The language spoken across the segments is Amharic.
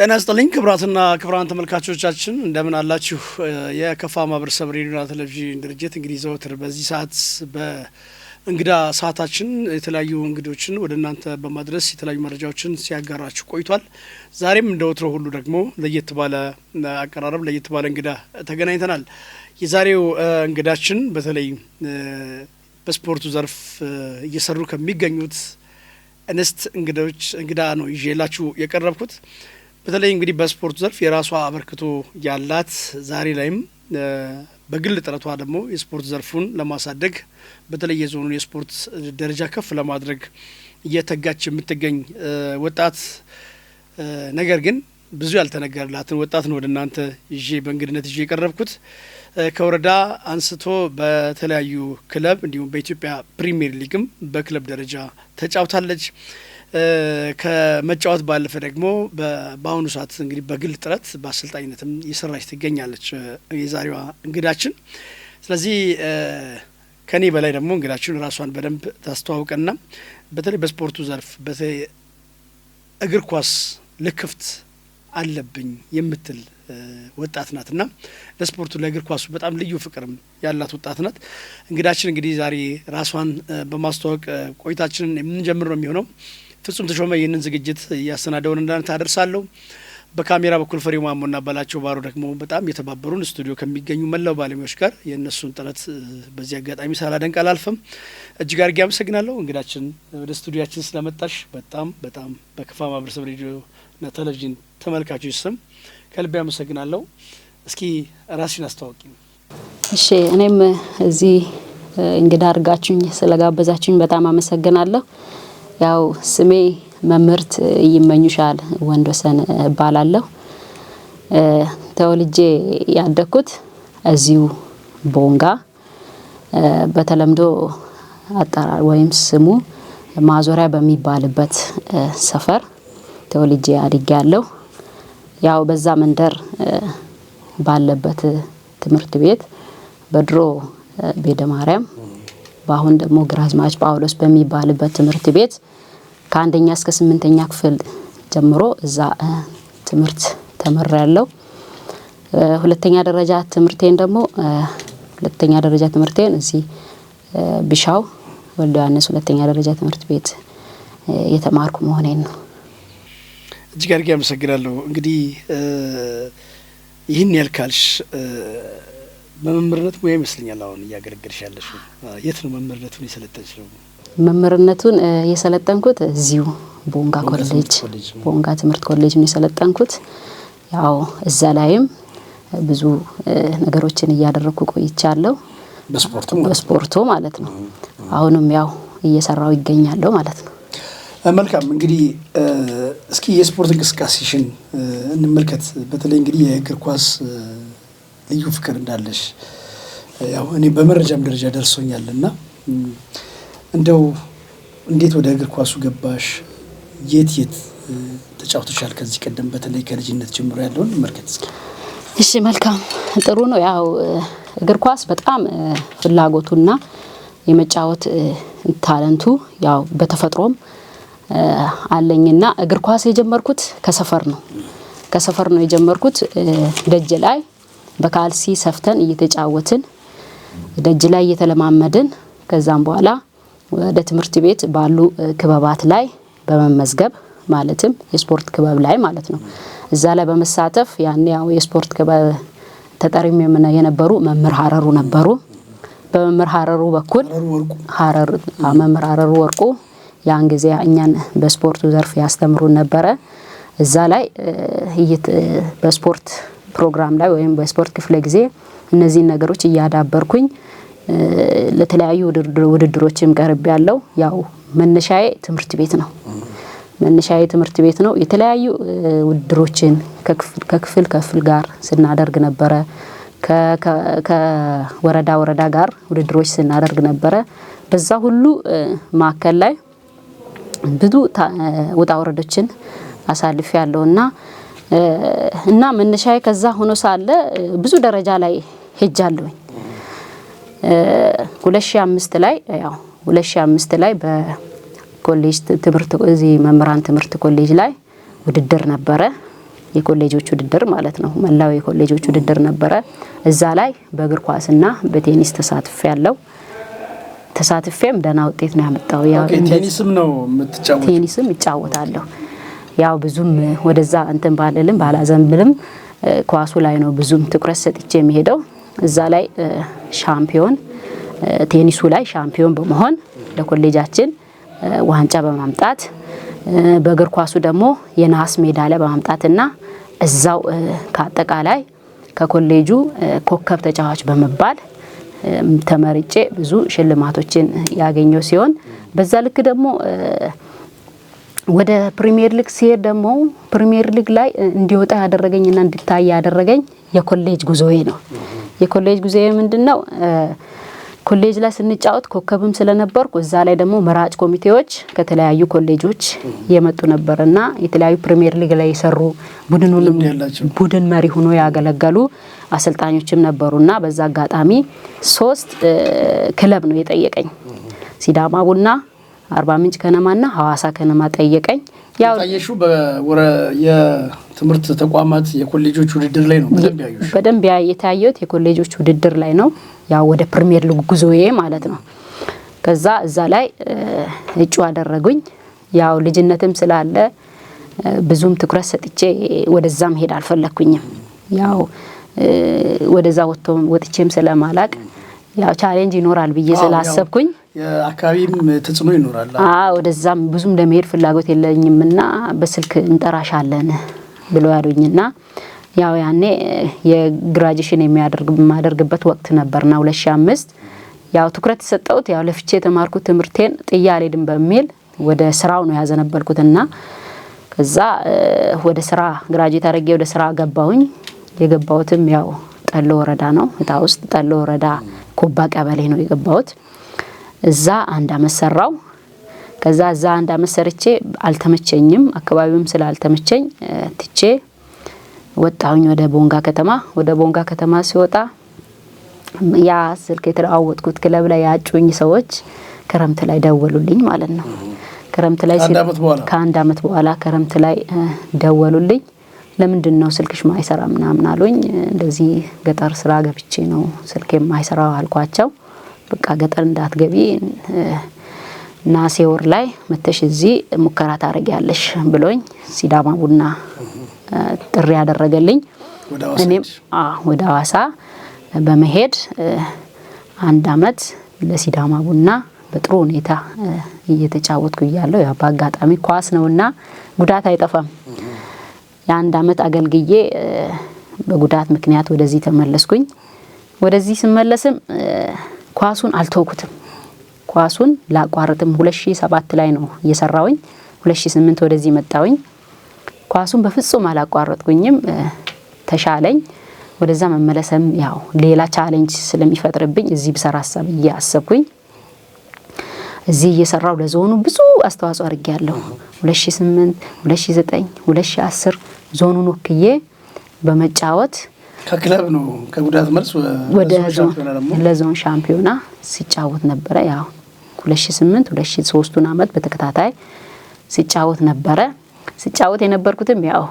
ጤና ይስጥልኝ ክቡራትና ክቡራን ተመልካቾቻችን፣ እንደምን አላችሁ? የከፋ ማህበረሰብ ሬዲዮና ቴሌቪዥን ድርጅት እንግዲህ ዘወትር በዚህ ሰዓት በእንግዳ ሰዓታችን የተለያዩ እንግዶችን ወደ እናንተ በማድረስ የተለያዩ መረጃዎችን ሲያጋራችሁ ቆይቷል። ዛሬም እንደ ወትሮ ሁሉ ደግሞ ለየት ባለ አቀራረብ፣ ለየት ባለ እንግዳ ተገናኝተናል። የዛሬው እንግዳችን በተለይ በስፖርቱ ዘርፍ እየሰሩ ከሚገኙት እንስት እንግዶች እንግዳ ነው ይዤላችሁ የቀረብኩት። በተለይ እንግዲህ በስፖርቱ ዘርፍ የራሷ አበርክቶ ያላት፣ ዛሬ ላይም በግል ጥረቷ ደግሞ የስፖርት ዘርፉን ለማሳደግ፣ በተለይ የዞኑን የስፖርት ደረጃ ከፍ ለማድረግ እየተጋች የምትገኝ ወጣት፣ ነገር ግን ብዙ ያልተነገረላትን ወጣት ነው ወደ እናንተ ይዤ በእንግድነት ይዤ የቀረብኩት። ከወረዳ አንስቶ በተለያዩ ክለብ እንዲሁም በኢትዮጵያ ፕሪሚየር ሊግም በክለብ ደረጃ ተጫውታለች። ከመጫወት ባለፈ ደግሞ በአሁኑ ሰዓት እንግዲህ በግል ጥረት በአሰልጣኝነትም እየሰራች ትገኛለች የዛሬዋ እንግዳችን። ስለዚህ ከኔ በላይ ደግሞ እንግዳችን ራሷን በደንብ ታስተዋውቀና በተለይ በስፖርቱ ዘርፍ በተለይ እግር ኳስ ልክፍት አለብኝ የምትል ወጣት ናትና ለስፖርቱ፣ ለእግር ኳሱ በጣም ልዩ ፍቅርም ያላት ወጣት ናት። እንግዳችን እንግዲህ ዛሬ ራሷን በማስተዋወቅ ቆይታችንን የምንጀምር ነው የሚሆነው። ፍጹም ተሾመ ይህንን ዝግጅት እያሰናደውን እንዳንተ አደርሳለሁ። በካሜራ በኩል ፍሬው ማሞና በላቸው ባሮ ደግሞ በጣም የተባበሩን ስቱዲዮ ከሚገኙ መላው ባለሙያዎች ጋር የእነሱን ጥረት በዚህ አጋጣሚ ሳላደንቅ አላልፍም። እጅግ አድርጌ አመሰግናለሁ። እንግዳችን፣ ወደ ስቱዲያችን ስለመጣሽ በጣም በጣም በከፋ ማህበረሰብ ሬዲዮና ቴሌቪዥን ተመልካቾች ስም ከልቤ አመሰግናለሁ። እስኪ ራስሽን አስተዋውቂ። እሺ፣ እኔም እዚህ እንግዳ አድርጋችሁኝ ስለጋበዛችሁኝ በጣም አመሰግናለሁ። ያው ስሜ መምህርት ይመኙሻል ወንዶሰን እባላለሁ። ተወልጄ ያደግኩት እዚሁ ቦንጋ፣ በተለምዶ አጠራር ወይም ስሙ ማዞሪያ በሚባልበት ሰፈር ተወልጄ አድጌያለሁ። ያው በዛ መንደር ባለበት ትምህርት ቤት፣ በድሮ ቤተ ማርያም በአሁን ደግሞ ግራዝማች ጳውሎስ በሚባልበት ትምህርት ቤት ከአንደኛ እስከ ስምንተኛ ክፍል ጀምሮ እዛ ትምህርት ተምሬያለሁ። ሁለተኛ ደረጃ ትምህርቴን ደግሞ ሁለተኛ ደረጃ ትምህርቴን እዚህ ቢሻው ወልደ ዮሐንስ ሁለተኛ ደረጃ ትምህርት ቤት የተማርኩ መሆኔን ነው። እጅግ አድርጌ አመሰግናለሁ። እንግዲህ ይህን ያልካልሽ በመምህርነት ሙያ ይመስለኛል አሁን እያገለገልሽ ያለሽው። የት ነው መምህርነቱን የሰለጠንሽው? መምህርነቱን የሰለጠንኩት እዚሁ ቦንጋ ኮሌጅ፣ ቦንጋ ትምህርት ኮሌጅ ነው የሰለጠንኩት። ያው እዛ ላይም ብዙ ነገሮችን እያደረግኩ ቆይቻለሁ። በስፖርቱ ማለት ነው። አሁንም ያው እየሰራው ይገኛለሁ ማለት ነው። መልካም፣ እንግዲህ እስኪ የስፖርት እንቅስቃሴሽን እንመልከት። በተለይ እንግዲህ የእግር ኳስ ልዩ ፍቅር እንዳለሽ ያው እኔ በመረጃም ደረጃ ደርሶኛል እና እንደው እንዴት ወደ እግር ኳሱ ገባሽ? የት የት ተጫውተሻል ከዚህ ቀደም? በተለይ ከልጅነት ጀምሮ ያለውን እንመልከት እስኪ። እሺ፣ መልካም፣ ጥሩ ነው። ያው እግር ኳስ በጣም ፍላጎቱና የመጫወት talent ኡ ያው በተፈጥሮም አለኝና እግር ኳስ የጀመርኩት ከሰፈር ነው። ከሰፈር ነው የጀመርኩት። ደጅ ላይ በካልሲ ሰፍተን እየተጫወትን፣ ደጅ ላይ እየተለማመድን፣ ከዛም በኋላ ወደ ትምህርት ቤት ባሉ ክበባት ላይ በመመዝገብ፣ ማለትም የስፖርት ክበብ ላይ ማለት ነው። እዛ ላይ በመሳተፍ ያኔ ያው የስፖርት ክበብ ተጠሪም የነበሩ መምህር ሀረሩ ነበሩ። በመምህር ሀረሩ በኩል፣ ሀረር መምህር ሀረሩ ወርቁ ያን ጊዜ እኛን በስፖርቱ ዘርፍ ያስተምሩን ነበረ። እዛ ላይ በስፖርት ፕሮግራም ላይ ወይም በስፖርት ክፍለ ጊዜ እነዚህን ነገሮች እያዳበርኩኝ ለተለያዩ ውድድሮችም ቀርብ ያለው። ያው መነሻዬ ትምህርት ቤት ነው። መነሻዬ ትምህርት ቤት ነው። የተለያዩ ውድድሮችን ከክፍል ክፍል ጋር ስናደርግ ነበረ። ከወረዳ ወረዳ ጋር ውድድሮች ስናደርግ ነበረ። በዛ ሁሉ ማዕከል ላይ ብዙ ውጣ ውረዶችን አሳልፌ ያለውና እና መነሻዬ ከዛ ሆኖ ሳለ ብዙ ደረጃ ላይ ሄጃለሁኝ። 2005 ላይ፣ ያው 2005 ላይ በኮሌጅ ትምህርት እዚህ መምህራን ትምህርት ኮሌጅ ላይ ውድድር ነበረ። የኮሌጆች ውድድር ማለት ነው። መላው የኮሌጆች ውድድር ነበረ። እዛ ላይ በእግር ኳስና በቴኒስ ተሳትፌ ያለው፣ ተሳትፌም ደህና ውጤት ነው ያመጣው። ያው ቴኒስም ነው የምትጫወተው? ቴኒስም እጫወታለሁ። ያው ብዙም ወደዛ እንትን ባልልም ባላዘንብልም ኳሱ ላይ ነው ብዙም ትኩረት ሰጥቼ የሚሄደው። እዛ ላይ ሻምፒዮን፣ ቴኒሱ ላይ ሻምፒዮን በመሆን ለኮሌጃችን ዋንጫ በማምጣት፣ በእግር ኳሱ ደግሞ የነሐስ ሜዳሊያ በማምጣትና እዛው ከአጠቃላይ ከኮሌጁ ኮከብ ተጫዋች በመባል ተመርጬ ብዙ ሽልማቶችን ያገኘው ሲሆን፣ በዛ ልክ ደግሞ ወደ ፕሪሚየር ሊግ ሲሄድ ደግሞ ፕሪሚየር ሊግ ላይ እንዲወጣ ያደረገኝና እንዲታይ ያደረገኝ የኮሌጅ ጉዞዬ ነው። የኮሌጅ ጉዞዬ ምንድነው? ኮሌጅ ላይ ስንጫወት ኮከብም ስለነበርኩ እዛ ላይ ደግሞ መራጭ ኮሚቴዎች ከተለያዩ ኮሌጆች የመጡ ነበርና የተለያዩ ፕሪሚየር ሊግ ላይ የሰሩ፣ ቡድኑንም ቡድን መሪ ሆኖ ያገለገሉ አሰልጣኞችም ነበሩና በዛ አጋጣሚ 3 ክለብ ነው የጠየቀኝ። ሲዳማ ቡና፣ አርባ ምንጭ ከነማና ሐዋሳ ከነማ ጠየቀኝ። ያው ታየሹ በወረ የትምህርት ተቋማት የኮሌጆች ውድድር ላይ ነው በደንብ ያዩሽ? በደንብ የታየሁት የኮሌጆች ውድድር ላይ ነው። ያው ወደ ፕሪሚየር ሊግ ጉዞዬ ማለት ነው። ከዛ እዛ ላይ እጩ አደረጉኝ። ያው ልጅነትም ስላለ ብዙም ትኩረት ሰጥቼ ወደዛ መሄድ አልፈለኩኝም። ያው ወደዛ ወጥቼም ስለማላቅ፣ ያው challenge ይኖራል ብዬ ስላሰብኩኝ የአካባቢም ተጽዕኖ ይኖራል። አዎ፣ ወደዛም ብዙም ለመሄድ ፍላጎት የለኝምና በስልክ እንጠራሻለን ብሎ ያሉኝና ያው ያኔ የ graduation የማደርግበት ወቅት ነበርና 2005 ያው ትኩረት የሰጠሁት ያው ለፍቼ የተማርኩት ትምህርቴን ጥዬ አልሄድም በሚል ወደ ስራው ነው ያዘነበልኩትና ከዛ ወደ ስራ graduate አድርጌ ወደ ስራ ገባሁኝ። የገባሁትም ያው ጠሎ ወረዳ ነው። እታ ውስጥ ጠሎ ወረዳ ኮባ ቀበሌ ነው የገባሁት። እዛ አንድ አመት ሰራው። ከዛ እዛ አንድ አመት ሰርቼ አልተመቸኝም። አካባቢውም ስላልተመቸኝ ትቼ ወጣሁኝ ወደ ቦንጋ ከተማ። ወደ ቦንጋ ከተማ ሲወጣ ያ ስልክ የተለዋወጥኩት ክለብ ላይ ያጩኝ ሰዎች ክረምት ላይ ደወሉልኝ ማለት ነው። ክረምት ላይ፣ ከአንድ አመት በኋላ ክረምት ላይ ደወሉልኝ። ለምንድን ነው ስልክሽ ማይሰራ ምናምን አሉኝ። እንደዚህ ገጠር ስራ ገብቼ ነው ስልክ የማይሰራው አልኳቸው። በቃ ገጠር እንዳትገቢ፣ ነሐሴ ወር ላይ መተሽ እዚህ ሙከራ ታደርጊያለሽ ብሎኝ ሲዳማ ቡና ጥሪ ያደረገልኝ። እኔም ወደ ሐዋሳ በመሄድ አንድ አመት ለሲዳማ ቡና በጥሩ ሁኔታ እየተጫወትኩ እያለሁ ያው በአጋጣሚ ኳስ ነውና ጉዳት አይጠፋም። የአንድ አመት አገልግዬ በጉዳት ምክንያት ወደዚህ ተመለስኩኝ። ወደዚህ ስመለስም ኳሱን አልተውኩትም። ኳሱን ላቋርጥም 2007 ላይ ነው እየሰራውኝ፣ 2008 ወደዚህ መጣውኝ። ኳሱን በፍጹም አላቋረጥኩኝም። ተሻለኝ። ወደዛ መመለስም ያው ሌላ challenge ስለሚፈጥርብኝ እዚህ ብሰራ ሀሳብ እያሰብኩኝ እዚህ እየሰራው ለዞኑ ብዙ አስተዋጽኦ አድርጌያለሁ። 2008፣ 2009፣ 2010 ዞኑን ወክዬ በመጫወት ከክለብ ነው ከጉዳት መልስ ወደ ለዞን ሻምፒዮና ሲጫወት ነበረ። ያው 2008፣ 2003ቱን አመት በተከታታይ ሲጫወት ነበረ። ሲጫወት የነበርኩትም ያው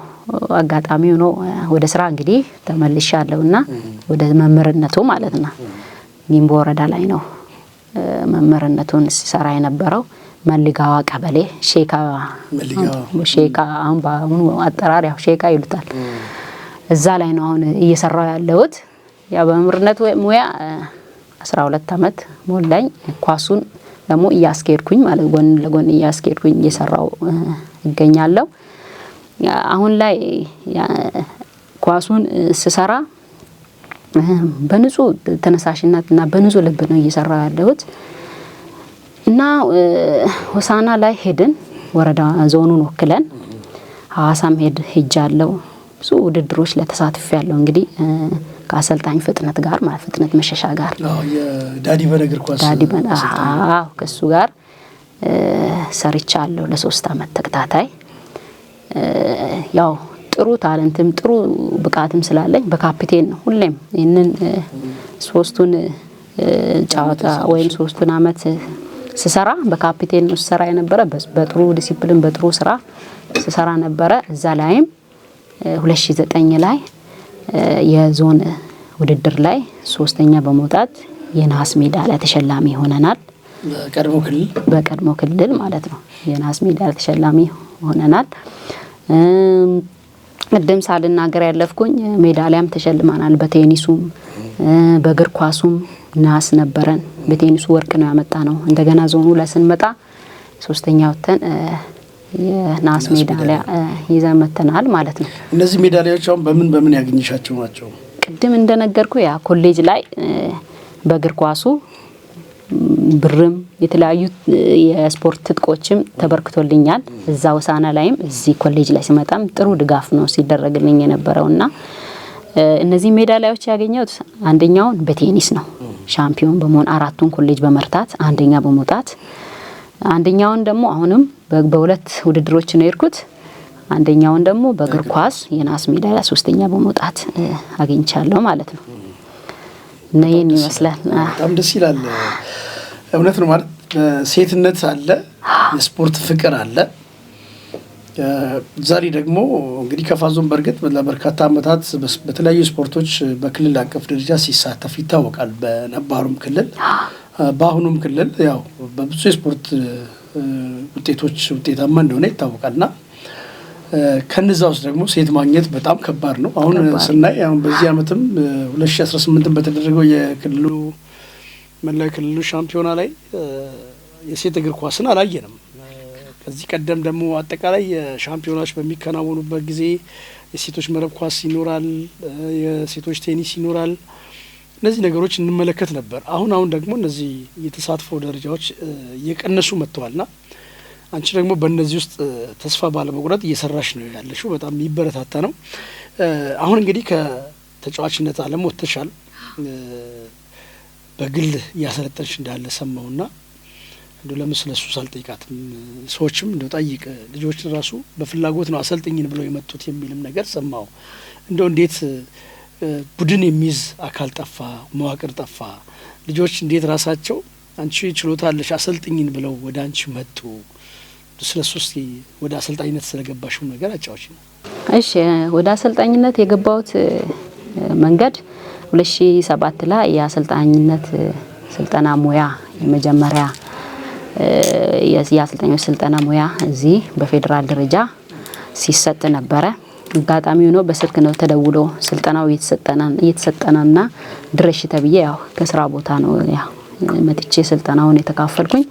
አጋጣሚ ሆኖ ወደ ስራ እንግዲህ ተመልሻለሁና ወደ መምህርነቱ ማለት ነው። ጊምቦ ወረዳ ላይ ነው መምህርነቱን ሲሰራ የነበረው፣ መልጋዋ ቀበሌ ሼካ፣ ሼካ አሁን በአሁኑ አጠራር ያው ሼካ ይሉታል። እዛ ላይ ነው አሁን እየሰራው ያለሁት። ያው በመምህርነት ሙያ 12 አመት ሞላኝ። ኳሱን ደግሞ እያስኬድኩኝ ማለት ጎን ለጎን እያስኬድኩኝ እየሰራው እገኛለሁ። አሁን ላይ ኳሱን ስሰራ በንጹህ ተነሳሽነት እና በንጹህ ልብ ነው እየሰራው ያለሁት እና ሆሳና ላይ ሄድን፣ ወረዳ ዞኑን ወክለን ሐዋሳም ሄጃለሁ። ብዙ ውድድሮች ላይ ተሳትፌያለሁ። እንግዲህ ከአሰልጣኝ ፍጥነት ጋር ማለት ፍጥነት መሸሻ ጋር ዳዲ በን እግር ኳስ። ዳዲ በን፣ አዎ፣ ከሱ ጋር ሰርቻለሁ ለ3 አመት ተከታታይ። ያው ጥሩ talent ም ጥሩ ብቃትም ስላለኝ በካፒቴን ነው ሁሌም ይህንን ሶስቱን ጨዋታ ወይም 3ቱን አመት ስሰራ በካፒቴን ነው ስሰራ የነበረ። በጥሩ ዲሲፕሊን በጥሩ ስራ ስሰራ ነበረ። እዛ ላይም 2009 ላይ የዞን ውድድር ላይ ሶስተኛ በመውጣት የነሐስ ሜዳሊያ ተሸላሚ ሆነናል። በቀድሞ ክልል፣ በቀድሞ ክልል ማለት ነው። የነሐስ ሜዳሊያ ተሸላሚ ሆነናል። ቅድም ሳልናገር ያለፍኩኝ ሜዳሊያም ተሸልመናል። በቴኒሱም በእግር ኳሱም ነሐስ ነበረን። በቴኒሱ ወርቅ ነው ያመጣነው። እንደገና ዞኑ ላይ ስንመጣ ሶስተኛ ወጥተን የነሐስ ሜዳሊያ ይዘን መጥተናል ማለት ነው። እነዚህ ሜዳሊያዎች አሁን በምን በምን ያገኘሻቸው ናቸው? ቅድም እንደነገርኩ ያ ኮሌጅ ላይ በእግር ኳሱ ብርም የተለያዩ የስፖርት ትጥቆችም ተበርክቶልኛል። እዛ ወሳና ላይም እዚህ ኮሌጅ ላይ ሲመጣም ጥሩ ድጋፍ ነው ሲደረግልኝ የነበረውና እነዚህ ሜዳሊያዎች ያገኘሁት አንደኛውን በቴኒስ ነው፣ ሻምፒዮን በመሆን አራቱን ኮሌጅ በመርታት አንደኛ በመውጣት፣ አንደኛውን ደግሞ አሁንም በሁለት ውድድሮች ነው የሄድኩት። አንደኛውን ደግሞ በእግር ኳስ የነሐስ ሜዳሊያ ሶስተኛ በመውጣት አግኝቻለሁ ማለት ነው። እና ይህን ይመስላል። በጣም ደስ ይላል። እውነት ነው፣ ማለት ሴትነት አለ፣ የስፖርት ፍቅር አለ። ዛሬ ደግሞ እንግዲህ ከፋ ዞን በእርግጥ ለበርካታ ዓመታት በተለያዩ ስፖርቶች በክልል አቀፍ ደረጃ ሲሳተፍ ይታወቃል። በነባሩም ክልል በአሁኑም ክልል ያው በብዙ የስፖርት ውጤቶች ውጤታማ እንደሆነ ይታወቃል። እና ከነዛ ውስጥ ደግሞ ሴት ማግኘት በጣም ከባድ ነው። አሁን ስናይ አሁን በዚህ ዓመትም 2018 በተደረገው የክልሉ መላው የክልሉ ሻምፒዮና ላይ የሴት እግር ኳስን አላየንም። ከዚህ ቀደም ደግሞ አጠቃላይ የሻምፒዮናዎች በሚከናወኑበት ጊዜ የሴቶች መረብ ኳስ ይኖራል፣ የሴቶች ቴኒስ ይኖራል። እነዚህ ነገሮች እንመለከት ነበር። አሁን አሁን ደግሞ እነዚህ የተሳትፎ ደረጃዎች እየቀነሱ መጥተዋልና አንቺ ደግሞ በእነዚህ ውስጥ ተስፋ ባለመቁረጥ እየሰራሽ ነው ያለሽው። በጣም የሚበረታታ ነው። አሁን እንግዲህ ከተጫዋችነት ዓለም ወጥተሻል። በግል እያሰለጠንሽ እንዳለ ሰማሁና እንደው ለምን ስለሱ ሳልጠይቃትም፣ ሰዎችም እንደው ጠይቅ፣ ልጆችን ራሱ በፍላጎት ነው አሰልጥኝን ብለው የመጡት የሚልም ነገር ሰማሁ። እንደው እንዴት ቡድን የሚይዝ አካል ጠፋ፣ መዋቅር ጠፋ? ልጆች እንዴት ራሳቸው አንቺ ችሎታ አለሽ አሰልጥኝን ብለው ወደ አንቺ መጡ? ስለ እሱ እስኪ ወደ አሰልጣኝነት ስለገባሽው ነገር አጫዎች ነው። እሺ፣ ወደ አሰልጣኝነት የገባሁት መንገድ 2007 ላይ የአሰልጣኝነት ስልጠና ሙያ፣ የመጀመሪያ የአሰልጣኞች ስልጠና ሙያ እዚህ በፌዴራል ደረጃ ሲሰጥ ነበረ። አጋጣሚ ሆኖ በስልክ ነው ተደውሎ ስልጠናው እየተሰጠነና ድረሽ ተብዬ ያው ከስራ ቦታ ነው ያው መጥቼ ስልጠናውን የተካፈልኩኝ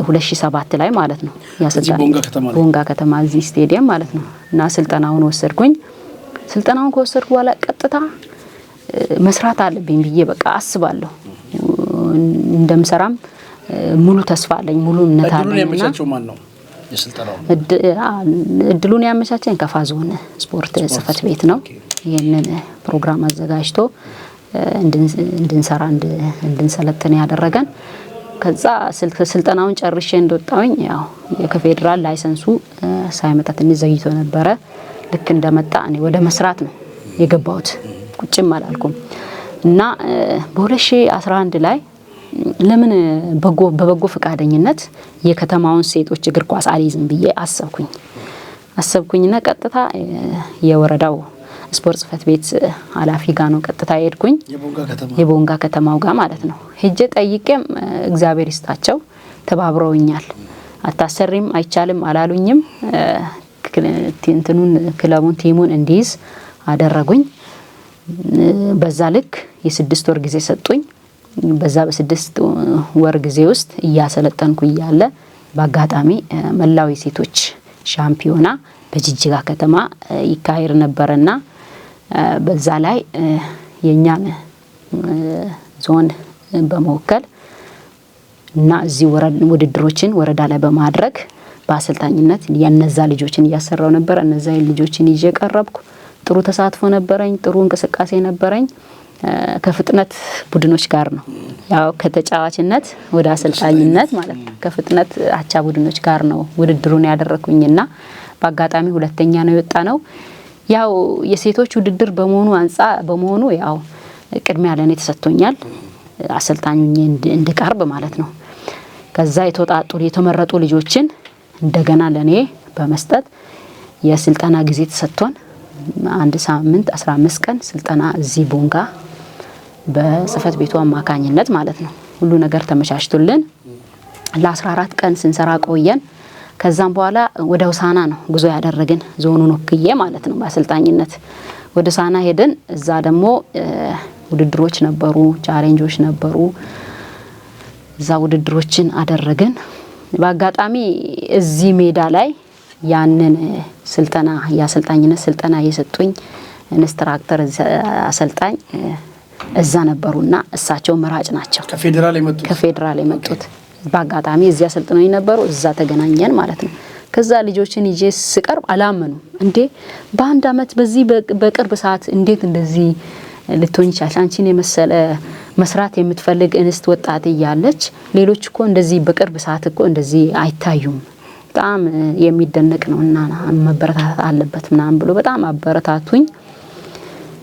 2007 ላይ ማለት ነው። ቦንጋ ከተማ እዚህ ስቴዲየም ማለት ነው። እና ስልጠናውን ወሰድኩኝ። ስልጠናውን ከወሰድኩ በኋላ ቀጥታ መስራት አለብኝ ብዬ በቃ አስባለሁ። እንደምሰራም ሙሉ ተስፋ አለኝ፣ ሙሉ እምነት አለኝ። እድሉን ያመቻቸው ማን ነው? የስልጠናው እድሉን ያመቻቸኝ ከፋ ዞን ስፖርት ጽህፈት ቤት ነው። ይህንን ፕሮግራም አዘጋጅቶ እንድንሰራ እንድንሰለጥን ያደረገን። ከዛ ስልጠናውን ጨርሼ እንደወጣሁኝ ያው ከፌዴራል license ኡ ሳይመጣ ትንሽ ዘግይቶ ነበረ። ልክ እንደመጣ እኔ ወደ መስራት ነው የገባሁት፣ ቁጭም አላልኩም። እና በ2011 ላይ ለምን በበጎ ፈቃደኝነት የከተማውን ሴቶች እግር ኳስ አልይዝም ብዬ አሰብኩኝና ቀጥታ የወረዳው ስፖርት ጽህፈት ቤት ኃላፊ ጋር ነው ቀጥታ የሄድኩኝ፣ የቦንጋ ከተማው ጋር ማለት ነው። ሄጄ ጠይቄም እግዚአብሔር ይስጣቸው ተባብረውኛል። አታሰሪም አይቻልም አላሉኝም። እንትኑን ክለቡን team ኡን እንዲይዝ አደረጉኝ። በዛ ልክ የ6 ወር ጊዜ ሰጡኝ። በዛ በ6 ወር ጊዜ ውስጥ እያሰለጠንኩ እያለ በአጋጣሚ መላው የሴቶች ሻምፒዮና በጅጅጋ ከተማ ይካሄድ ነበረና በዛ ላይ የእኛን ዞን በመወከል እና እዚህ ውድድሮችን ወረዳ ላይ በማድረግ በአሰልጣኝነት የነዛ ልጆችን እያሰራው ነበር። እነዛ ልጆችን ይዤ ቀረብኩ። ጥሩ ተሳትፎ ነበረኝ። ጥሩ እንቅስቃሴ ነበረኝ። ከፍጥነት ቡድኖች ጋር ነው ያው ከተጫዋችነት ወደ አሰልጣኝነት ማለት ነው። ከፍጥነት አቻ ቡድኖች ጋር ነው ውድድሩን ያደረኩኝና በአጋጣሚ ሁለተኛ ነው የወጣነው። ያው የሴቶች ውድድር በመሆኑ አንጻ በመሆኑ ያው ቅድሚያ ለኔ ተሰጥቶኛል፣ አሰልጣኝ እንድቀርብ ማለት ነው። ከዛ የተወጣጡ የተመረጡ ልጆችን እንደገና ለኔ በመስጠት የስልጠና ጊዜ ተሰጥቶን አንድ ሳምንት 15 ቀን ስልጠና እዚህ ቦንጋ በጽህፈት ቤቱ አማካኝነት ማለት ነው ሁሉ ነገር ተመቻችቶልን ለ14 ቀን ስንሰራ ቆየን። ከዛም በኋላ ወደ ሆሳና ነው ጉዞ ያደረግን፣ ዞኑን ወክዬ ማለት ነው በአሰልጣኝነት ወደ ሆሳና ሄድን። እዛ ደግሞ ውድድሮች ነበሩ፣ challenge ኦች ነበሩ። እዛ ውድድሮችን አደረግን። በአጋጣሚ እዚህ ሜዳ ላይ ያንን ስልጠና የአሰልጣኝነት ስልጠና የሰጡኝ instructor አሰልጣኝ እዛ ነበሩና እሳቸው መራጭ ናቸው። ከፌዴራል የመጡት ከፌዴራል የመጡት በአጋጣሚ እዚያ ሰልጥነው ነበሩ። እዛ ተገናኘን ማለት ነው። ከዛ ልጆችን ይዤ ስቀርብ አላመኑ። እንዴ በአንድ አመት በዚህ በቅርብ ሰዓት እንዴት እንደዚህ ልትሆን ይቻላል? አንቺን የመሰለ መስራት የምትፈልግ እንስት ወጣት እያለች ሌሎች እኮ እንደዚህ በቅርብ ሰዓት እኮ እንደዚህ አይታዩም። በጣም የሚደነቅ ነው እና መበረታታት አለበት ምናምን ብሎ በጣም አበረታቱኝ።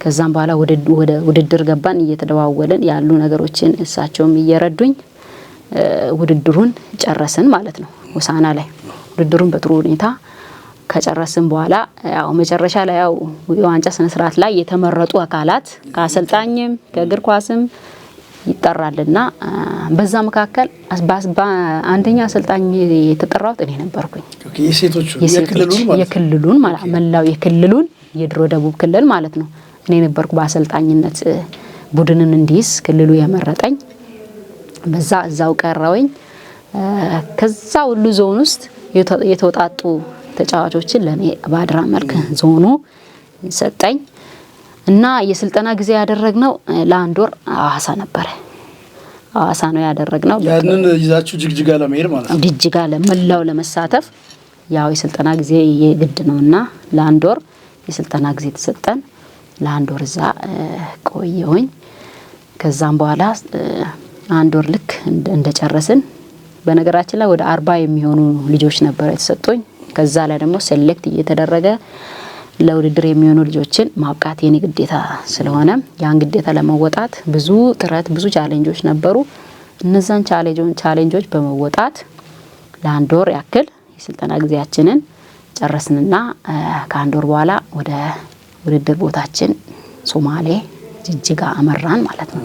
ከዛም በኋላ ወደ ውድድር ገባን። እየተደዋወልን ያሉ ነገሮችን እሳቸውም እየረዱኝ ውድድሩን ጨረስን ማለት ነው። ሆሳና ላይ ውድድሩን በጥሩ ሁኔታ ከጨረስን በኋላ ያው መጨረሻ ላይ ያው የዋንጫ ስነ ስርዓት ላይ የተመረጡ አካላት ከአሰልጣኝም ከእግር ኳስም ይጠራልና በዛ መካከል አንደኛ አሰልጣኝ የተጠራሁት እኔ ነበርኩኝ። የሴቶቹ የክልሉን ማለት መላው የክልሉን የድሮ ደቡብ ክልል ማለት ነው። እኔ ነበርኩ በአሰልጣኝነት ቡድንን እንዲይዝ ክልሉ የመረጠኝ። በዛ እዛው ቀረውኝ። ከዛ ሁሉ ዞን ውስጥ የተውጣጡ ተጫዋቾችን ለኔ ባድራ መልክ ዞኑ ሰጠኝ እና የስልጠና ጊዜ ያደረግነው ለአንድ ወር ሐዋሳ ነበረ። ሐዋሳ ነው ያደረግነው። ያንን ይዛችሁ ጅግጅጋ ለመሄድ ማለት ነው። ጅግጅጋ ለመላው ለመሳተፍ ያው የስልጠና ጊዜ የግድ ነውና ለአንድ ወር የስልጠና ጊዜ ተሰጠን። ለአንድ ወር እዛ ቆየሁኝ። ከዛም በኋላ አንድ ወር ልክ እንደጨረስን በነገራችን ላይ ወደ 40 የሚሆኑ ልጆች ነበረ የተሰጡኝ። ከዛ ላይ ደግሞ select እየተደረገ ለውድድር የሚሆኑ ልጆችን ማብቃት የኔ ግዴታ ስለሆነ ያን ግዴታ ለመወጣት ብዙ ጥረት ብዙ challenge ኦች ነበሩ። እነዛን challenge ኦች በመወጣት ለአንድ ወር ያክል የስልጠና ጊዜያችንን ጨረስንና ከአንድ ወር በኋላ ወደ ውድድር ቦታችን ሶማሌ ጅጅጋ አመራን ማለት ነው።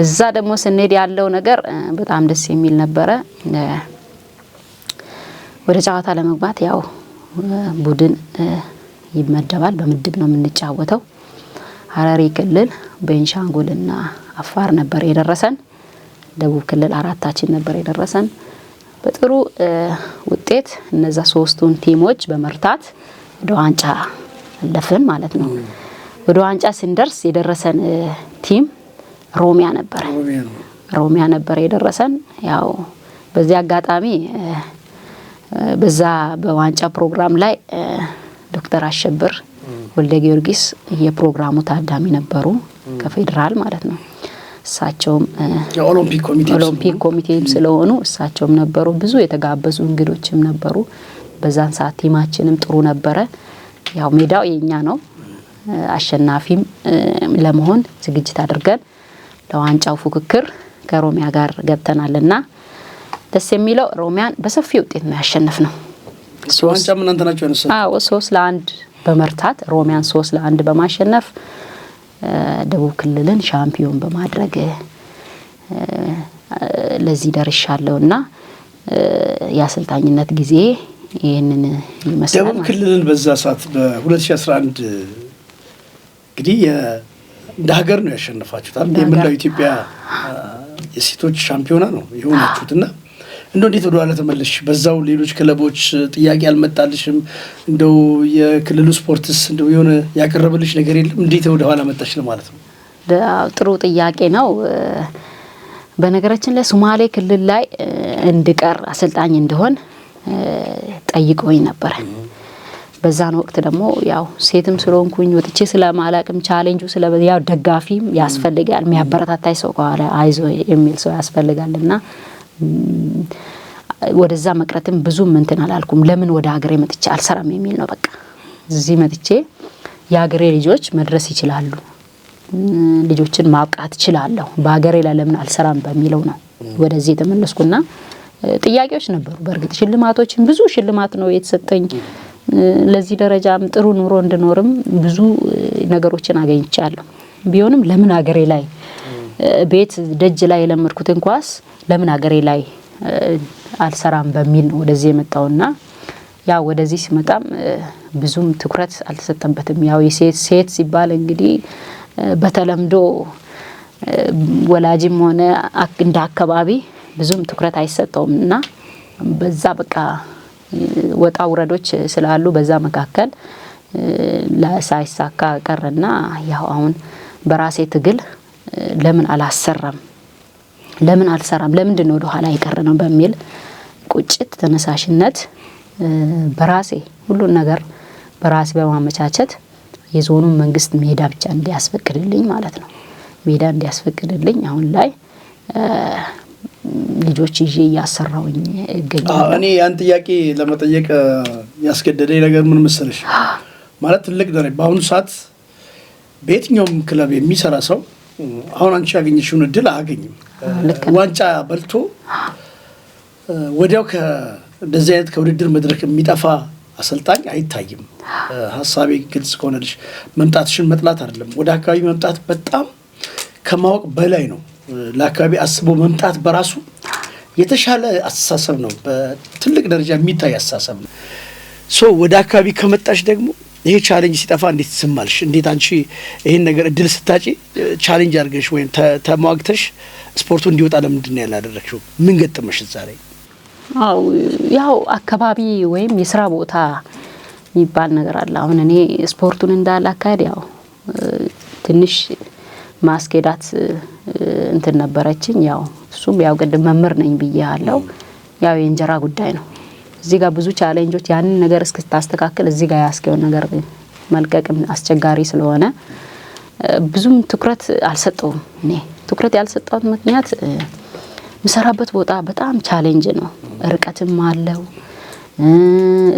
እዛ ደግሞ ስንሄድ ያለው ነገር በጣም ደስ የሚል ነበረ። ወደ ጨዋታ ለመግባት ያው ቡድን ይመደባል። በምድብ ነው የምንጫወተው። ሀረሪ ክልል፣ ቤንሻንጉልና አፋር ነበር የደረሰን። ደቡብ ክልል አራታችን ነበር የደረሰን። በጥሩ ውጤት እነዛ ሶስቱን team ኦች በመርታት ወደ ዋንጫ አለፍን ማለት ነው። ወደ ዋንጫ ስንደርስ የደረሰን team ኦሮሚያ ነበረ። ኦሮሚያ ነበረ የደረሰን። ያው በዚህ አጋጣሚ በዛ በዋንጫ ፕሮግራም ላይ ዶክተር አሸብር ወልደ ጊዮርጊስ የፕሮግራሙ ታዳሚ ነበሩ፣ ከፌዴራል ማለት ነው። እሳቸውም ኦሎምፒክ ኮሚቴም ስለሆኑ እሳቸውም ነበሩ። ብዙ የተጋበዙ እንግዶችም ነበሩ። በዛን ሰዓት team ኣችንም ጥሩ ነበረ። ያው ሜዳው የኛ ነው። አሸናፊም ለመሆን ዝግጅት አድርገን ለዋንጫው ፉክክር ከኦሮሚያ ጋር ገብተናልና ደስ የሚለው ኦሮሚያን በሰፊ ውጤት ነው ያሸነፍነው። ዋንጫም እናንተ ናችሁ ያነሳችሁት? አዎ፣ 3-1 በመርታት ኦሮሚያን 3-1 በማሸነፍ ደቡብ ክልልን ሻምፒዮን በማድረግ ለዚህ ደርሻለሁና የአሰልጣኝነት ጊዜ ይህንን ይመስላል። ደቡብ ክልልን በዛ ሰዓት በ2011 እንግዲህ እንደ ሀገር ነው ያሸነፋችሁት አይደል? የመላው ኢትዮጵያ የሴቶች ሻምፒዮና ነው የሆናችሁትና እንደው እንዴት ወደ ኋላ ተመለስሽ? በዛው ሌሎች ክለቦች ጥያቄ አልመጣልሽም? እንደው የክልሉ ስፖርትስ እንደው የሆነ ያቀረበልሽ ነገር የለም? እንዴት ወደ ኋላ መጣሽ ለማለት ነው። ጥሩ ጥያቄ ነው። በነገራችን ላይ ሶማሌ ክልል ላይ እንድቀር አሰልጣኝ እንደሆን ጠይቀውኝ ነበረ። በዛን ወቅት ደግሞ ያው ሴትም ስለሆንኩኝ ወጥቼ ስለማላቅም ቻሌንጁ ስለበዛ ያው ደጋፊም ያስፈልጋል፣ የሚያበረታታይ ሰው ከኋላ አይዞ የሚል ሰው ያስፈልጋልና ወደዛ መቅረትም ብዙም እንትን አላልኩም። ለምን ወደ ሀገሬ መጥቼ አልሰራም የሚል ነው። በቃ እዚህ መጥቼ የሀገሬ ልጆች መድረስ ይችላሉ፣ ልጆችን ማብቃት እችላለሁ፣ በሀገሬ ላይ ለምን አልሰራም በሚለው ነው ወደዚህ የተመለስኩና ጥያቄዎች ነበሩ። በእርግጥ ሽልማቶችን ብዙ ሽልማት ነው የተሰጠኝ። ለዚህ ደረጃም ጥሩ ኑሮ እንድኖርም ብዙ ነገሮችን አገኝቻለሁ። ቢሆንም ለምን ሀገሬ ላይ ቤት ደጅ ላይ የለመድኩትን ኳስ ለምን ሀገሬ ላይ አልሰራም በሚል ነው ወደዚህ የመጣውና ያው ወደዚህ ሲመጣም ብዙም ትኩረት አልተሰጠበትም። ያው የሴት ሴት ሲባል እንግዲህ በተለምዶ ወላጅም ሆነ እንደ አካባቢ ብዙም ትኩረት አይሰጠውም እና በዛ በቃ ወጣ ውረዶች ስላሉ በዛ መካከል ሳይሳካ ቀረና ያው አሁን በራሴ ትግል ለምን አላሰራም፣ ለምን አልሰራም፣ ለምንድን ነው ወደ ኋላ የቀረ ነው በሚል ቁጭት ተነሳሽነት በራሴ ሁሉን ነገር በራሴ በማመቻቸት የዞኑን መንግስት ሜዳ ብቻ እንዲያስፈቅድልኝ ማለት ነው። ሜዳ እንዲያስፈቅድልኝ አሁን ላይ ልጆች ይዤ እያሰራውኝ እገኛለሁ። እኔ ያን ጥያቄ ለመጠየቅ ያስገደደኝ ነገር ምን መሰለሽ? ማለት ትልቅ ደረጃ በአሁኑ ሰዓት በየትኛውም ክለብ የሚሰራ ሰው አሁን አንቺ ያገኘሽውን እድል አያገኝም። ዋንጫ በልቶ ወዲያው እንደዚህ አይነት ከውድድር መድረክ የሚጠፋ አሰልጣኝ አይታይም። ሀሳቤ ግልጽ ከሆነልሽ መምጣትሽን መጥላት አይደለም። ወደ አካባቢ መምጣት በጣም ከማወቅ በላይ ነው። ለአካባቢ አስቦ መምጣት በራሱ የተሻለ አስተሳሰብ ነው። በትልቅ ደረጃ የሚታይ አስተሳሰብ ነው። So ወደ አካባቢ ከመጣሽ ደግሞ ይሄ challenge ሲጠፋ እንዴት ትስማልሽ? እንዴት አንቺ ይሄን ነገር እድል ስታጪ challenge አድርገሽ ወይም ተሟግተሽ ስፖርቱ እንዲወጣ ለምንድን ነው ያላደረግሽው? ምን ገጠመሽ እዛ ላይ? አው ያው አካባቢ ወይም የስራ ቦታ የሚባል ነገር አለ። አሁን እኔ ስፖርቱን እንዳላካሄድ ያው ትንሽ ማስኬዳት እንትን ነበረችኝ። ያው እሱም ያው ቅድም መምህር ነኝ ብዬ አለው። ያው የእንጀራ ጉዳይ ነው። እዚህ ጋር ብዙ challenge ኦች ያንን ነገር እስክታስተካክል እዚህ ጋር ያስኬውን ነገር መልቀቅም አስቸጋሪ ስለሆነ ብዙም ትኩረት አልሰጠውም። እኔ ትኩረት ያልሰጠሁት ምክንያት ምሰራበት ቦታ በጣም challenge ነው፣ ርቀትም አለው።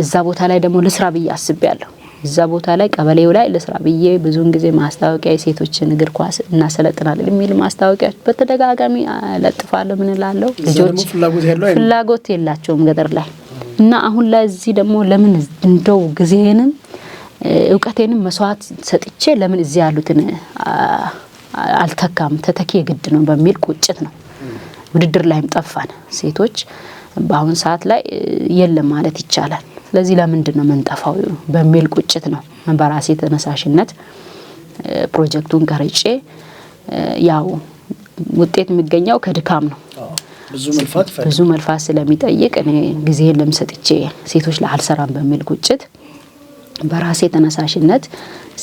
እዛ ቦታ ላይ ደግሞ ልስራ ብዬ አስቤያለሁ። እዛ ቦታ ላይ ቀበሌው ላይ ልስራ ብዬ ብዙውን ጊዜ ማስታወቂያ የሴቶችን እግር ኳስ እናሰለጥናለን የሚል ማስታወቂያ በተደጋጋሚ ለጥፋለሁ። ምን እላለሁ፣ ልጆች ፍላጎት የላቸውም ገጠር ላይ እና አሁን ላይ እዚህ ደግሞ ለምን እንደው ጊዜንም እውቀቴንም መስዋዕት ሰጥቼ ለምን እዚህ ያሉትን አልተካም? ተተኪ የግድ ነው በሚል ቁጭት ነው። ውድድር ላይም ጠፋን። ሴቶች በአሁን ሰዓት ላይ የለም ማለት ይቻላል። ስለዚህ ለምንድን ነው መንጠፋው በሚል ቁጭት ነው በራሴ ተነሳሽነት ፕሮጀክቱን ቀርጬ ያው ውጤት የሚገኘው ከድካም ነው። ብዙ መልፋት ስለሚጠይቅ እኔ ጊዜን ለምሰጥቼ ሴቶች ላይ አልሰራም በሚል ቁጭት በራሴ ተነሳሽነት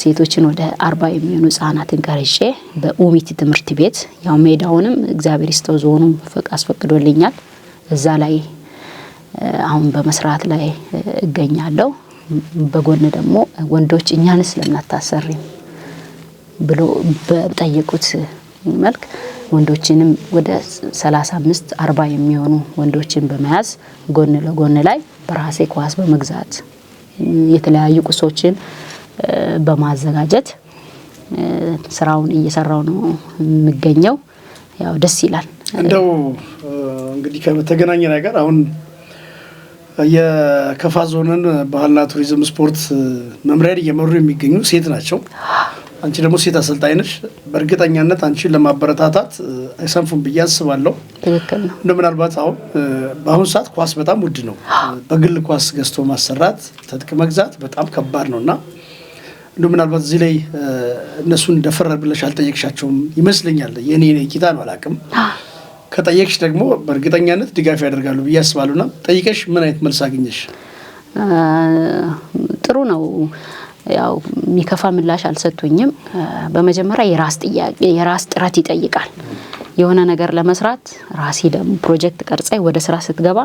ሴቶችን ወደ 40 የሚሆኑ ህጻናትን ቀርጬ በኡሚቲ ትምህርት ቤት ያው ሜዳውንም እግዚአብሔር ይስጠው ዞኑ አስፈቅዶልኛል። እዛ ላይ አሁን በመስራት ላይ እገኛለሁ። በጎን ደግሞ ወንዶች እኛንስ ለምን አታሰሪም ብሎ በጠየቁት መልክ ወንዶችንም ወደ 35 40 የሚሆኑ ወንዶችን በመያዝ ጎን ለጎን ላይ በራሴ ኳስ በመግዛት የተለያዩ ቁሶችን በማዘጋጀት ስራውን እየሰራው ነው የሚገኘው። ያው ደስ ይላል። እንደው እንግዲህ ከተገናኘ ነገር አሁን የከፋ ዞንን ባህልና ቱሪዝም ስፖርት መምሪያን እየመሩ የሚገኙ ሴት ናቸው። አንቺ ደግሞ ሴት አሰልጣኝ ነሽ። በእርግጠኛነት አንቺን ለማበረታታት አይሰንፉም ብዬ አስባለሁ። ትክክል ነው። እንደ ምናልባት አሁን በአሁኑ ሰዓት ኳስ በጣም ውድ ነው። በግል ኳስ ገዝቶ ማሰራት ትጥቅ መግዛት በጣም ከባድ ነው እና እንደ ምናልባት እዚህ ላይ እነሱን ደፈር ብለሽ አልጠየቅሻቸውም ይመስለኛል። የኔ እይታ ነው፣ አላውቅም። ከጠየቅሽ ደግሞ በእርግጠኛነት ድጋፍ ያደርጋሉ ብዬ አስባለሁና ጠይቀሽ ምን አይነት መልስ አገኘሽ? ጥሩ ነው። ያው የሚከፋ ምላሽ አልሰጡኝም። በመጀመሪያ የራስ ጥያቄ የራስ ጥረት ይጠይቃል። የሆነ ነገር ለመስራት ራሴ ደግሞ ፕሮጀክት ቀርጻይ ወደ ስራ ስትገባ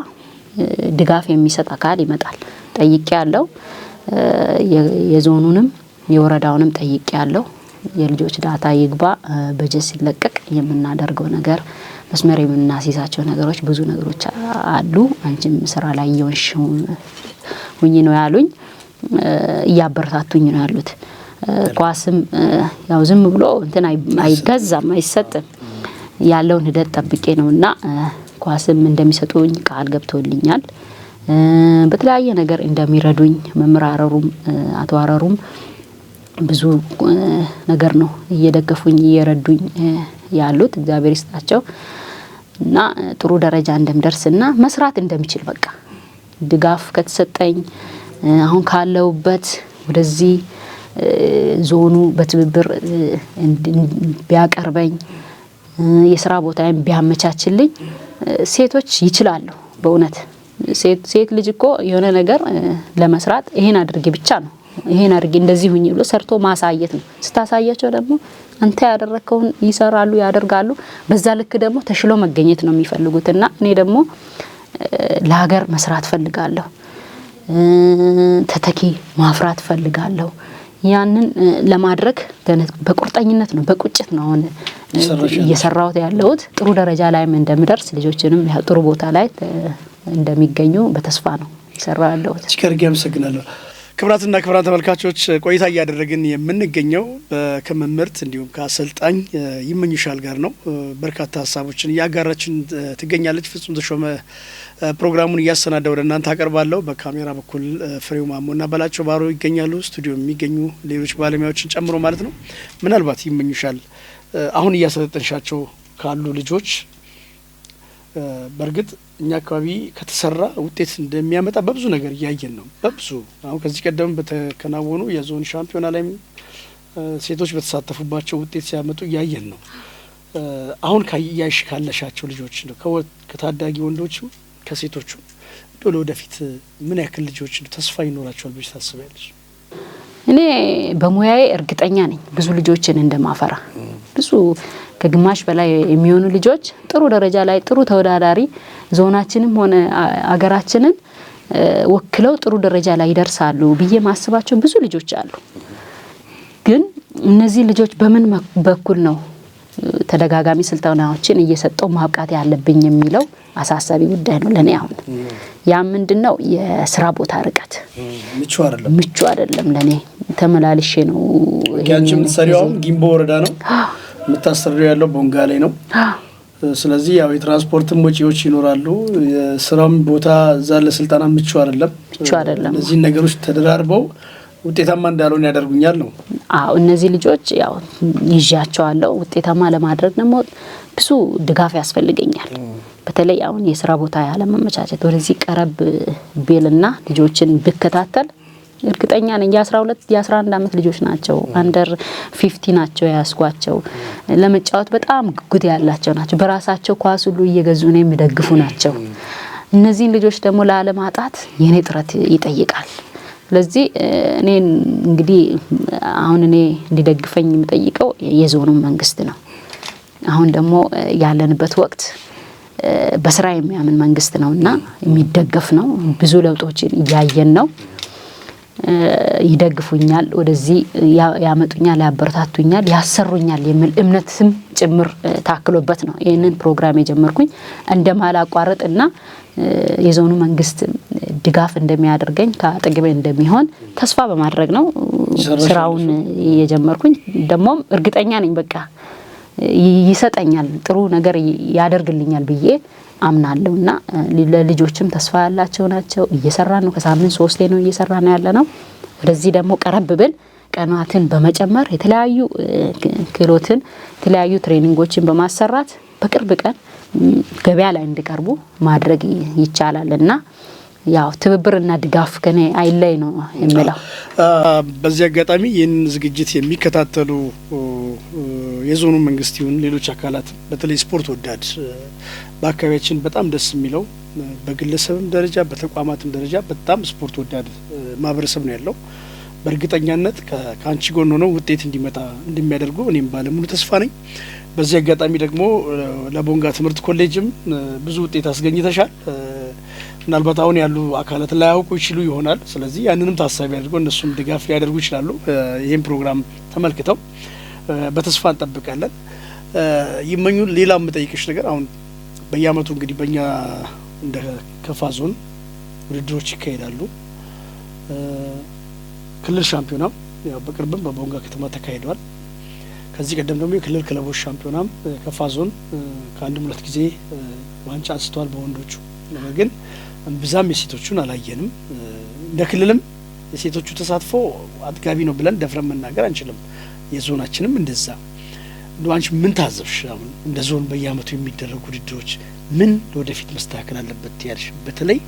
ድጋፍ የሚሰጥ አካል ይመጣል። ጠይቄ ያለው የዞኑንም የወረዳውንም ጠይቄ ያለው የልጆች data ይግባ፣ በጀት ሲለቀቅ የምናደርገው ነገር መስመር የምናስይዛቸው ነገሮች ብዙ ነገሮች አሉ። አንቺም ስራ ላይ እየሆንሽ ሁኚ ነው ያሉኝ። እያበረታቱኝ ነው ያሉት። ኳስም ያው ዝም ብሎ እንትን አይገዛም አይሰጥም። ያለውን ሂደት ጠብቄ ነውና ኳስም እንደሚሰጡኝ ቃል ገብቶልኛል። በተለያየ ነገር እንደሚረዱኝ መምህር አረሩም አቶ አረሩም ብዙ ነገር ነው እየደገፉኝ እየረዱኝ ያሉት፣ እግዚአብሔር ይስጣቸው። እና ጥሩ ደረጃ እንደምደርስና መስራት እንደምችል በቃ ድጋፍ ከተሰጠኝ አሁን ካለውበት ወደዚህ ዞኑ በትብብር ቢያቀርበኝ፣ የስራ ቦታዬን ቢያመቻችልኝ ሴቶች ይችላሉ። በእውነት ሴት ልጅ እኮ የሆነ ነገር ለመስራት ይሄን አድርጌ ብቻ ነው፣ ይሄን አድርጌ እንደዚህ ሁኝ ብሎ ሰርቶ ማሳየት ነው። ስታሳያቸው ደግሞ አንተ ያደረግከውን ይሰራሉ፣ ያደርጋሉ። በዛ ልክ ደግሞ ተሽሎ መገኘት ነው የሚፈልጉት። እና እኔ ደግሞ ለሀገር መስራት ፈልጋለሁ፣ ተተኪ ማፍራት ፈልጋለሁ። ያንን ለማድረግ በቁርጠኝነት ነው፣ በቁጭት ነው አሁን እየሰራሁት ያለሁት። ጥሩ ደረጃ ላይም እንደምደርስ፣ ልጆችንም ጥሩ ቦታ ላይ እንደሚገኙ በተስፋ ነው እየሰራሁ ያለሁት። እጅግ አድርጌ አመሰግናለሁ። ክቡራትና ክቡራን ተመልካቾች፣ ቆይታ እያደረግን የምንገኘው ከመምህርት እንዲሁም ከአሰልጣኝ ይመኙሻል ጋር ነው። በርካታ ሀሳቦችን እያጋራችን ትገኛለች። ፍጹም ተሾመ ፕሮግራሙን እያሰናዳ ወደ እናንተ አቀርባለሁ። በካሜራ በኩል ፍሬው ማሞና በላቸው ባሮ ይገኛሉ። ስቱዲዮ የሚገኙ ሌሎች ባለሙያዎችን ጨምሮ ማለት ነው። ምናልባት ይመኙሻል፣ አሁን እያሰለጠንሻቸው ካሉ ልጆች፣ በእርግጥ እኛ አካባቢ ከተሰራ ውጤት እንደሚያመጣ በብዙ ነገር እያየን ነው። በብዙ አሁን ከዚህ ቀደም በተከናወኑ የዞን ሻምፒዮና ላይም ሴቶች በተሳተፉባቸው ውጤት ሲያመጡ እያየን ነው። አሁን ካያሽ ካለሻቸው ልጆች ነው፣ ከታዳጊ ወንዶችም ከሴቶቹም፣ እንደው ለወደፊት ምን ያክል ልጆች ተስፋ ይኖራቸዋል ብለሽ ታስቢያለሽ? እኔ በሙያዬ እርግጠኛ ነኝ ብዙ ልጆችን እንደማፈራ። ብዙ ከግማሽ በላይ የሚሆኑ ልጆች ጥሩ ደረጃ ላይ፣ ጥሩ ተወዳዳሪ፣ ዞናችንም ሆነ አገራችንን ወክለው ጥሩ ደረጃ ላይ ይደርሳሉ ብዬ ማስባቸው ብዙ ልጆች አሉ። ግን እነዚህ ልጆች በምን በኩል ነው ተደጋጋሚ ስልጠናዎችን እየሰጠው ማብቃት ያለብኝ የሚለው አሳሳቢ ጉዳይ ነው ለኔ አሁን። ያ ምንድነው? የስራ ቦታ ርቀት ምቹ አይደለም። ምቹ አይደለም ለኔ፣ ተመላልሼ ነው። ያንቺ የምትሰሪው አሁን ጊምቦ ወረዳ ነው፣ የምታሰሪው ያለው ቦንጋ ላይ ነው። ስለዚህ ያው የትራንስፖርትም ወጪዎች ይኖራሉ። የስራውም ቦታ እዛ ለስልጠና ምቹ አይደለም። ምቹ አይደለም። እነዚህን ነገሮች ተደራርበው ውጤታማ እንዳልሆን ያደርጉኛል ነው። አዎ፣ እነዚህ ልጆች ያው ይዣቸዋለሁ። ውጤታማ ለማድረግ ደግሞ ብዙ ድጋፍ ያስፈልገኛል። በተለይ አሁን የስራ ቦታ ያለመመቻቸት፣ ወደዚህ ቀረብ ቢልና ልጆችን ብከታተል እርግጠኛ ነኝ። የ12 የ11 አመት ልጆች ናቸው። Under 15 ናቸው የያዝኳቸው። ለመጫወት በጣም ጉጉት ያላቸው ናቸው። በራሳቸው ኳስ ሁሉ እየገዙ ነው የሚደግፉ ናቸው። እነዚህን ልጆች ደግሞ ላለማጣት የኔ ጥረት ይጠይቃል። ስለዚህ እኔ እንግዲህ አሁን እኔ እንዲደግፈኝ የምጠይቀው የዞኑ መንግስት ነው። አሁን ደግሞ ያለንበት ወቅት በስራ የሚያምን መንግስት ነውና የሚደገፍ ነው። ብዙ ለውጦችን እያየን ነው። ይደግፉኛል፣ ወደዚህ ያመጡኛል፣ ያበረታቱኛል፣ ያሰሩኛል የሚል እምነትም ጭምር ታክሎበት ነው ይህንን ፕሮግራም የጀመርኩኝ። እንደማላቋርጥ እና የዞኑ መንግስት ድጋፍ እንደሚያደርገኝ፣ ከአጠገቤ እንደሚሆን ተስፋ በማድረግ ነው ስራውን የጀመርኩኝ። ደግሞም እርግጠኛ ነኝ በቃ ይሰጠኛል፣ ጥሩ ነገር ያደርግልኛል ብዬ አምናለሁ። እና ለልጆችም ተስፋ ያላቸው ናቸው። እየሰራ ነው። ከሳምንት ሶስቴ ነው እየሰራ ነው ያለ ነው። ወደዚህ ደግሞ ቀረብ ብል ቀናትን በመጨመር የተለያዩ ክህሎትን፣ የተለያዩ training ኦችን በማሰራት በቅርብ ቀን ገበያ ላይ እንዲቀርቡ ማድረግ ይቻላል። እና ያው ትብብርና ድጋፍ ከኔ አይለይ ነው የምለው። በዚህ አጋጣሚ ይህንን ዝግጅት የሚከታተሉ የዞኑ መንግስት ይሁን ሌሎች አካላት፣ በተለይ ስፖርት ወዳድ፣ በአካባቢያችን በጣም ደስ የሚለው በግለሰብም ደረጃ በተቋማትም ደረጃ በጣም ስፖርት ወዳድ ማህበረሰብ ነው ያለው። በእርግጠኛነት ከአንቺ ጎን ሆነው ውጤት እንዲመጣ እንደሚያደርጉ እኔም ባለሙሉ ተስፋ ነኝ። በዚህ አጋጣሚ ደግሞ ለቦንጋ ትምህርት ኮሌጅም ብዙ ውጤት አስገኝተሻል። ምናልባት አሁን ያሉ አካላት ላያውቁ ይችሉ ይሆናል። ስለዚህ ያንንም ታሳቢ አድርገው እነሱም ድጋፍ ሊያደርጉ ይችላሉ። ይህን ፕሮግራም ተመልክተው በተስፋ እንጠብቃለን። ይመኙ፣ ሌላ የምጠይቅሽ ነገር፣ አሁን በየአመቱ እንግዲህ በእኛ እንደ ከፋ ዞን ውድድሮች ይካሄዳሉ። ክልል ሻምፒዮናም ያው በቅርብም በቦንጋ ከተማ ተካሂዷል። ከዚህ ቀደም ደግሞ የክልል ክለቦች ሻምፒዮናም ከፋ ዞን ከአንድም ሁለት ጊዜ ዋንጫ አንስተዋል በወንዶቹ። ነገር ግን እምብዛም የሴቶቹን አላየንም። እንደ ክልልም የሴቶቹ ተሳትፎ አጥጋቢ ነው ብለን ደፍረን መናገር አንችልም። የዞናችንም እንደዛ። እንደው አንቺ ምን ታዘብሽ? አሁን እንደ ዞን በየአመቱ የሚደረጉ ውድድሮች ምን ለወደፊት መስተካከል አለበት ያልሽ፣ በተለይ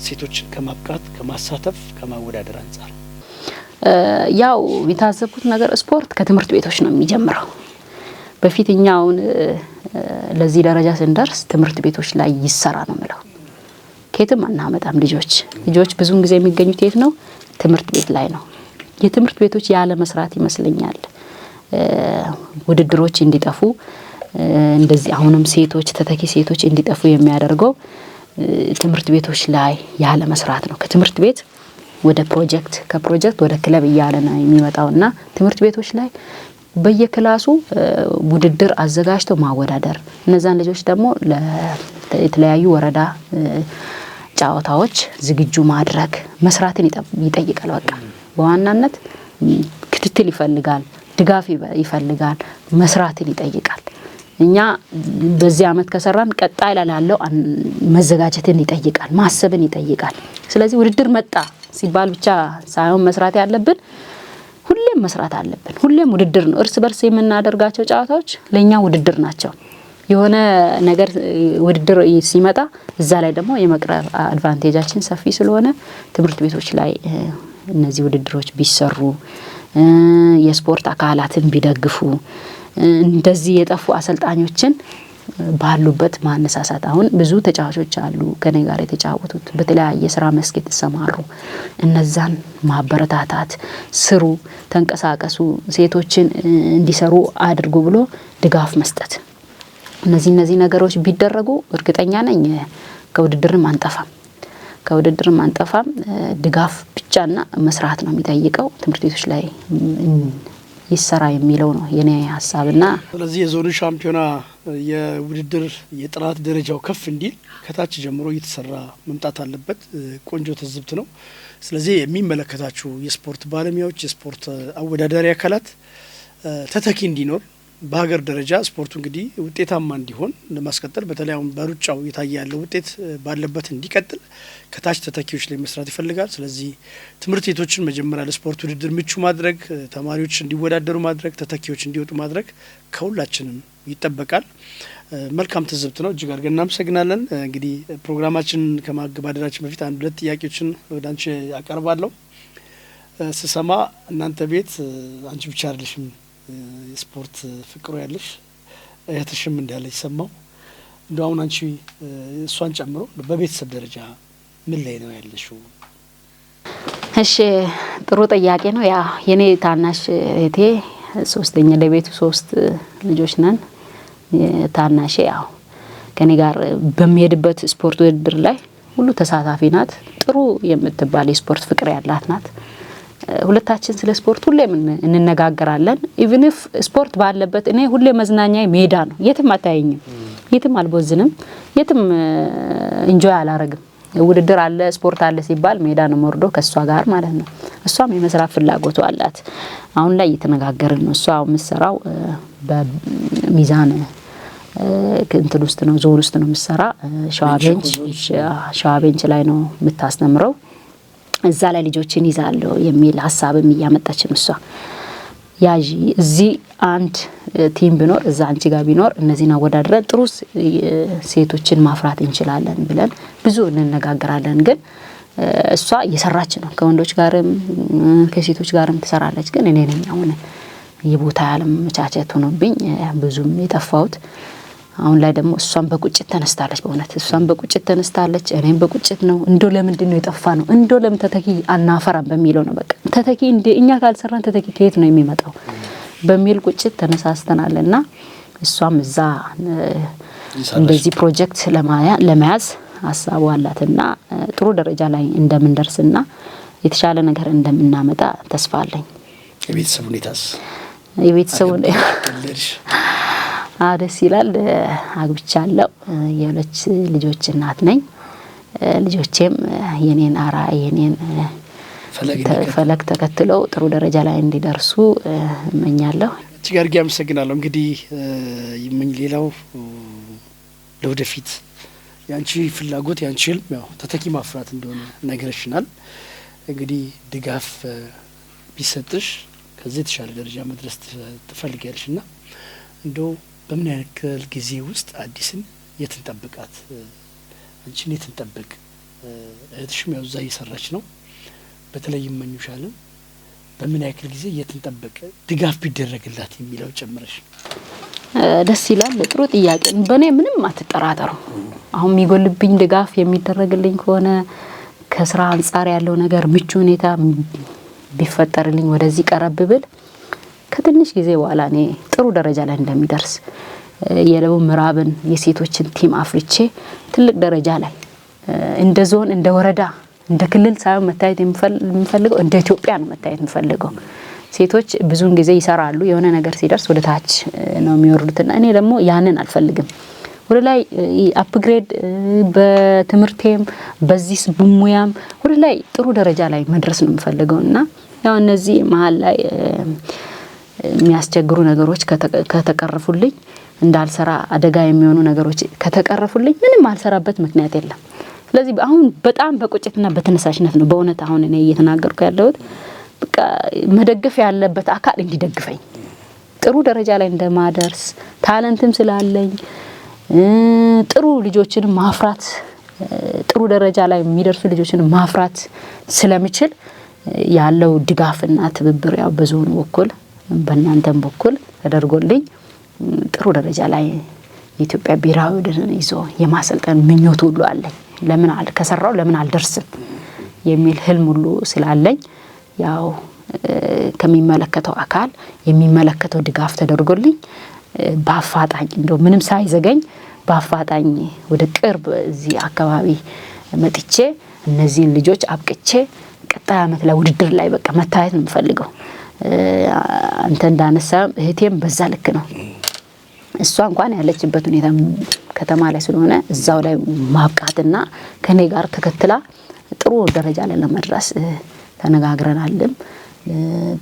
ሴቶችን ከማብቃት፣ ከማሳተፍ፣ ከማወዳደር አንጻር? ያው የታዘብኩት ነገር ስፖርት ከትምህርት ቤቶች ነው የሚጀምረው። በፊት እኛ አሁን ለዚህ ደረጃ ስንደርስ ትምህርት ቤቶች ላይ ይሰራ ነው የምለው። ከየትም አናመጣም ልጆች ብዙውን ጊዜ የሚገኙት የት ነው? ትምህርት ቤት ላይ ነው። የትምህርት ቤቶች ያለ መስራት ይመስለኛል ውድድሮች እንዲጠፉ፣ እንደዚህ አሁንም ሴቶች፣ ተተኪ ሴቶች እንዲጠፉ የሚያደርገው ትምህርት ቤቶች ላይ ያለ መስራት ነው። ከትምህርት ቤት ወደ ፕሮጀክት፣ ከፕሮጀክት ወደ ክለብ እያለ ነው የሚመጣውና ትምህርት ቤቶች ላይ በየ class ኡ ውድድር አዘጋጅቶ ማወዳደር፣ እነዛን ልጆች ደግሞ ለተለያዩ ወረዳ ጨዋታዎች ዝግጁ ማድረግ መስራትን ይጠይቃል። በቃ በዋናነት ክትትል ይፈልጋል፣ ድጋፍ ይፈልጋል፣ መስራትን ይጠይቃል። እኛ በዚህ አመት ከሰራን ቀጣይ ላይ ላለው መዘጋጀትን ይጠይቃል፣ ማሰብን ይጠይቃል። ስለዚህ ውድድር መጣ ሲባል ብቻ ሳይሆን መስራት ያለብን፣ ሁሌም መስራት አለብን። ሁሌም ውድድር ነው። እርስ በርስ የምናደርጋቸው ጨዋታዎች ለኛ ውድድር ናቸው። የሆነ ነገር ውድድር ሲመጣ እዛ ላይ ደግሞ የመቅረብ advantage ኣችን ሰፊ ስለሆነ ትምህርት ቤቶች ላይ እነዚህ ውድድሮች ቢሰሩ፣ የስፖርት አካላትን ቢደግፉ፣ እንደዚህ የጠፉ አሰልጣኞችን ባሉበት ማነሳሳት። አሁን ብዙ ተጫዋቾች አሉ ከኔ ጋር የተጫወቱት፣ በተለያየ ስራ መስክ የተሰማሩ። እነዛን ማበረታታት፣ ስሩ፣ ተንቀሳቀሱ፣ ሴቶችን እንዲሰሩ አድርጉ ብሎ ድጋፍ መስጠት። እነዚህ ነገሮች ቢደረጉ እርግጠኛ ነኝ ከውድድርም አንጠፋም። ከውድድርም አንጠፋም። ድጋፍ ብቻና መስራት ነው የሚጠይቀው። ትምህርት ቤቶች ላይ ይሰራ የሚለው ነው የኔ ሀሳብና ስለዚህ የዞኑ ሻምፒዮና የውድድር የጥራት ደረጃው ከፍ እንዲል ከታች ጀምሮ እየተሰራ መምጣት አለበት። ቆንጆ ትዝብት ነው። ስለዚህ የሚመለከታችሁ የስፖርት ባለሙያዎች፣ የስፖርት አወዳዳሪ አካላት ተተኪ እንዲኖር፣ በሀገር ደረጃ ስፖርቱ እንግዲህ ውጤታማ እንዲሆን ለማስቀጠል፣ በተለይ አሁን በሩጫው እየታየ ያለው ውጤት ባለበት እንዲቀጥል ከታች ተተኪዎች ላይ መስራት ይፈልጋል። ስለዚህ ትምህርት ቤቶችን መጀመሪያ ለስፖርት ውድድር ምቹ ማድረግ፣ ተማሪዎች እንዲወዳደሩ ማድረግ፣ ተተኪዎች እንዲወጡ ማድረግ ከሁላችንም ይጠበቃል። መልካም ትዝብት ነው። እጅግ አድርገን እናመሰግናለን። እንግዲህ ፕሮግራማችንን ከማገባደዳችን በፊት አንድ ሁለት ጥያቄዎችን ወደ አንቺ አቀርባለሁ። ስሰማ እናንተ ቤት አንቺ ብቻ አይደለሽም የስፖርት ፍቅሩ ያለሽ፣ እህትሽም እንዳለች ሰማው። እንደው አሁን አንቺ እሷን ጨምሮ በቤተሰብ ደረጃ ምን ላይ ነው ያለሽው? እሺ፣ ጥሩ ጥያቄ ነው። ያ የኔ ታናሽ እህቴ ሶስተኛ፣ ለቤቱ ሶስት ልጆች ነን። ታናሼ ያው ከኔ ጋር በሚሄድበት ስፖርት ውድድር ላይ ሁሉ ተሳታፊ ናት። ጥሩ የምትባል የስፖርት ፍቅር ያላት ናት። ሁለታችን ስለ ስፖርት ሁሌም እንነጋገራለን። Even if ስፖርት ባለበት እኔ ሁሌ መዝናኛ ሜዳ ነው። የትም አታየኝም፣ የትም አልቦዝንም፣ የትም enjoy አላረግም። ውድድር አለ፣ ስፖርት አለ ሲባል ሜዳ ነው መርዶ ከእሷ ጋር ማለት ነው። እሷም የመስራት ፍላጎቱ አላት። አሁን ላይ እየተነጋገርን ነው። እሷ የምትሰራው በሚዛን እንትን ውስጥ ነው፣ ዞን ውስጥ ነው የምትሰራ። ሸዋ ቤንች ላይ ነው የምታስተምረው። እዛ ላይ ልጆችን ይዛለሁ የሚል ሀሳብም እያመጣች ነው እሷ። ያዢ፣ እዚህ አንድ team ቢኖር፣ እዛ አንቺ ጋር ቢኖር፣ እነዚህን አወዳድረን ጥሩ ሴቶችን ማፍራት እንችላለን ብለን ብዙ እንነጋገራለን። ግን እሷ እየሰራች ነው፣ ከወንዶች ጋርም ከሴቶች ጋርም ትሰራለች። ግን እኔ ነኝ አሁን የቦታ ያለመመቻቸት ሆኖብኝ ብዙም የጠፋሁት። አሁን ላይ ደግሞ እሷም በቁጭት ተነስታለች። በእውነት እሷም በቁጭት ተነስታለች። እኔም በቁጭት ነው። እንዶ ለምንድን ነው የጠፋ ነው? እንዶ ለምን ተተኪ አናፈራም በሚለው ነው። በቃ ተተኪ እንደ እኛ ካልሰራን ተተኪ ከየት ነው የሚመጣው በሚል ቁጭት ተነሳስተናል። እና እሷም እዛ እንደዚህ ፕሮጀክት ለመያዝ ሀሳቡ አላትና ጥሩ ደረጃ ላይ እንደምንደርስና የተሻለ ነገር እንደምናመጣ ተስፋ አለኝ። የቤተሰብ ሁኔታስ? የቤተሰቡ ደስ ይላል። አግብቻለሁ። የሁለት ልጆች እናት ነኝ። ልጆቼም የኔን አራ የኔን ፈለግ ተከትለው ጥሩ ደረጃ ላይ እንዲደርሱ እመኛለሁ። እጅግ አድርጌ አመሰግናለሁ። እንግዲህ ይመኝ ሌላው ለወደፊት ያንቺ ፍላጎት ያንቺ ህልም ያው ተተኪ ማፍራት እንደሆነ ነግረሽናል። እንግዲህ ድጋፍ ቢሰጥሽ ከዚህ የተሻለ ደረጃ መድረስ ትፈልጊያለሽ ና እንደው በምን ያክል ጊዜ ውስጥ አዲስን የት እንጠብቃት? አንቺን የት እንጠብቅ? እህትሽም ያው እዛ እየሰራች ነው። በተለይ ይመኙሻልን። በምን ያክል ጊዜ የት እንጠብቅ ድጋፍ ቢደረግላት የሚለው ጨምረሽ። ደስ ይላል። ጥሩ ጥያቄ። በእኔ ምንም አትጠራጠሩ። አሁን የሚጎልብኝ ድጋፍ የሚደረግልኝ ከሆነ፣ ከስራ አንጻር ያለው ነገር ምቹ ሁኔታ ቢፈጠርልኝ፣ ወደዚህ ቀረብ ብል ከትንሽ ጊዜ በኋላ እኔ ጥሩ ደረጃ ላይ እንደሚደርስ፣ የደቡብ ምዕራብን የሴቶችን team አፍርቼ ትልቅ ደረጃ ላይ እንደ ዞን፣ እንደ ወረዳ፣ እንደ ክልል ሳይሆን መታየት የምፈልገው እንደ ኢትዮጵያ ነው መታየት የምፈልገው። ሴቶች ብዙውን ጊዜ ይሰራሉ፣ የሆነ ነገር ሲደርስ ወደ ታች ነው የሚወርዱትና እኔ ደግሞ ያንን አልፈልግም። ወደ ላይ upgrade በትምህርቴም በዚህ ሙያም ወደ ላይ ጥሩ ደረጃ ላይ መድረስ ነው የምፈልገው እና ያው እነዚህ መሀል ላይ የሚያስቸግሩ ነገሮች ከተቀረፉልኝ፣ እንዳልሰራ አደጋ የሚሆኑ ነገሮች ከተቀረፉልኝ ምንም አልሰራበት ምክንያት የለም። ስለዚህ አሁን በጣም በቁጭትና በተነሳሽነት ነው በእውነት አሁን እኔ እየተናገርኩ ያለሁት። በቃ መደገፍ ያለበት አካል እንዲደግፈኝ፣ ጥሩ ደረጃ ላይ እንደማደርስ፣ talent ም ስላለኝ ጥሩ ልጆችን ማፍራት፣ ጥሩ ደረጃ ላይ የሚደርሱ ልጆችን ማፍራት ስለምችል ያለው ድጋፍና ትብብር ያው በዞኑ በኩል በእናንተም በኩል ተደርጎልኝ ጥሩ ደረጃ ላይ የኢትዮጵያ ብሔራዊ ቡድንን ይዞ የማሰልጠን ምኞት ሁሉ አለኝ። ለምን ከሰራው ለምን አልደርስም የሚል ህልም ሁሉ ስላለኝ ያው ከሚመለከተው አካል የሚመለከተው ድጋፍ ተደርጎልኝ በአፋጣኝ እንደው ምንም ሳይዘገኝ በአፋጣኝ ወደ ቅርብ እዚህ አካባቢ መጥቼ እነዚህን ልጆች አብቅቼ ቀጣይ አመት ላይ ውድድር ላይ በቃ መታየት ነው የምፈልገው። አንተ እንዳነሳ እህቴም በዛ ልክ ነው። እሷ እንኳን ያለችበት ሁኔታ ከተማ ላይ ስለሆነ እዛው ላይ ማብቃትና ከኔ ጋር ተከትላ ጥሩ ደረጃ ላይ ለመድረስ ተነጋግረናልም።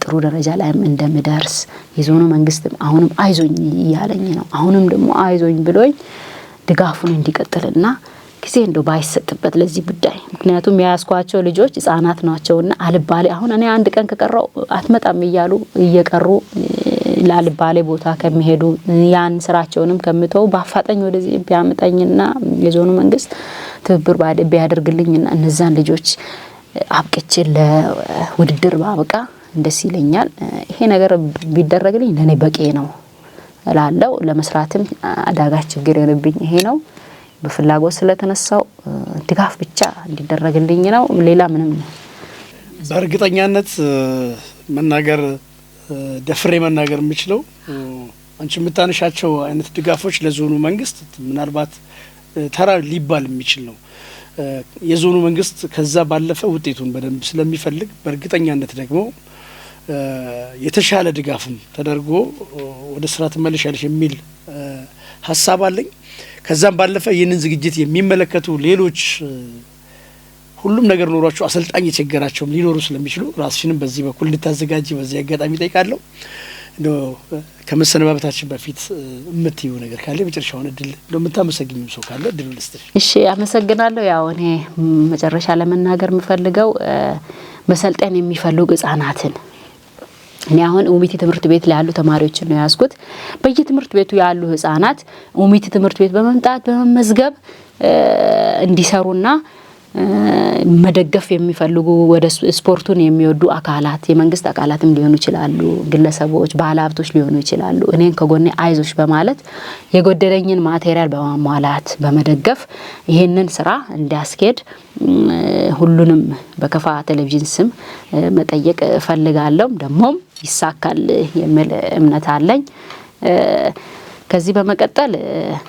ጥሩ ደረጃ ላይም እንደምደርስ የዞኑ መንግስትም አሁንም አይዞኝ እያለኝ ነው። አሁንም ደግሞ አይዞኝ ብሎኝ ድጋፉን እንዲቀጥልና ጊዜ እንደው ባይሰጥበት ለዚህ ጉዳይ፣ ምክንያቱም የያዝኳቸው ልጆች ህጻናት ናቸውና አልባሌ አሁን እኔ አንድ ቀን ከቀረው አትመጣም እያሉ እየቀሩ ላልባሌ ቦታ ከሚሄዱ፣ ያን ስራቸውንም ከምተው በአፋጣኝ ወደዚህ ቢያመጣኝና የዞኑ መንግስት ትብብር ቢያደርግልኝና እነዛን ልጆች አብቅቼ ለውድድር ባበቃ ደስ ይለኛል። ይሄ ነገር ቢደረግልኝ ለእኔ በቂ ነው እላለሁ። ለመስራትም አዳጋች ችግር የሆነብኝ ይሄ ነው። በፍላጎት ስለተነሳው ድጋፍ ብቻ እንዲደረግልኝ ነው። ሌላ ምንም በእርግጠኛነት መናገር፣ ደፍሬ መናገር የምችለው አንቺ የምታነሻቸው አይነት ድጋፎች ለዞኑ መንግስት ምናልባት ተራ ሊባል የሚችል ነው። የዞኑ መንግስት ከዛ ባለፈ ውጤቱን በደንብ ስለሚፈልግ በእርግጠኛነት ደግሞ የተሻለ ድጋፍም ተደርጎ ወደ ስራ ትመለሻለሽ የሚል ሀሳብ አለኝ። ከዛም ባለፈ ይህንን ዝግጅት የሚመለከቱ ሌሎች ሁሉም ነገር ኖሯቸው አሰልጣኝ የቸገራቸውም ሊኖሩ ስለሚችሉ ራስሽንም በዚህ በኩል እንድታዘጋጂ በዚህ አጋጣሚ ጠይቃለሁ። እንደው ከመሰነባበታችን በፊት የምትይው ነገር ካለ የመጨረሻውን እድል፣ እንደው የምታመሰግኝም ሰው ካለ እድሉ ልስጥሽ። እሺ፣ አመሰግናለሁ። ያው እኔ መጨረሻ ለመናገር የምፈልገው መሰልጠን የሚፈልጉ ህጻናትን፣ እኔ አሁን ኡሚቲ ትምህርት ቤት ላይ ያሉ ተማሪዎችን ነው የያዝኩት። በየትምህርት ቤቱ ያሉ ህጻናት ኡሚቲ ትምህርት ቤት በመምጣት በመመዝገብ እንዲሰሩና መደገፍ የሚፈልጉ ወደ ስፖርቱን የሚወዱ አካላት፣ የመንግስት አካላትም ሊሆኑ ይችላሉ፣ ግለሰቦች፣ ባለሀብቶች ሊሆኑ ይችላሉ። እኔን ከጎኔ አይዞሽ በማለት የጎደለኝን material በማሟላት በመደገፍ ይህንን ስራ እንዲያስኬድ ሁሉንም በከፋ ቴሌቪዥን ስም መጠየቅ እፈልጋለሁ። ደግሞም ይሳካል የሚል እምነት አለኝ። ከዚህ በመቀጠል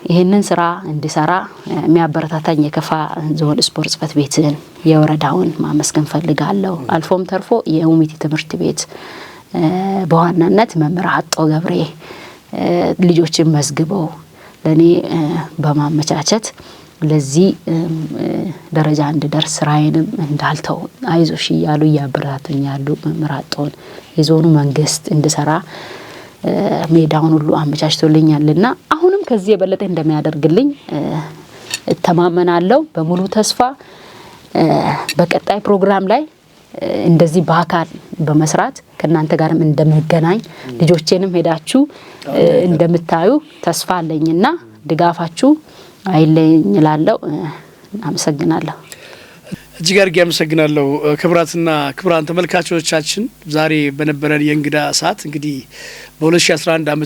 ይህንን ስራ እንዲሰራ የሚያበረታታኝ የከፋ ዞን ስፖርት ጽሕፈት ቤትን፣ የወረዳውን ማመስገን ፈልጋለሁ። አልፎም ተርፎ የኡሚቲ ትምህርት ቤት በዋናነት መምህር አጦ ገብሬ ልጆችን መዝግበው ለእኔ በማመቻቸት ለዚህ ደረጃ እንድደርስ፣ ስራዬንም እንዳልተው አይዞሽ እያሉ እያበረታቱኝ ያሉ መምህር አጦን፣ የዞኑ መንግስት እንድሰራ ሜዳውን ሁሉ አመቻችቶልኛልና አሁንም ከዚህ የበለጠ እንደሚያደርግልኝ እተማመናለሁ። በሙሉ ተስፋ በቀጣይ ፕሮግራም ላይ እንደዚህ በአካል በመስራት ከእናንተ ጋርም እንደምገናኝ፣ ልጆቼንም ሄዳችሁ እንደምታዩ ተስፋ አለኝና ድጋፋችሁ አይለየኝ እላለሁ። አመሰግናለሁ። እጅግ አድርጌ አመሰግናለሁ። ክቡራትና ክቡራን ተመልካቾቻችን፣ ዛሬ በነበረን የእንግዳ ሰዓት እንግዲህ በ2011 ዓ.ም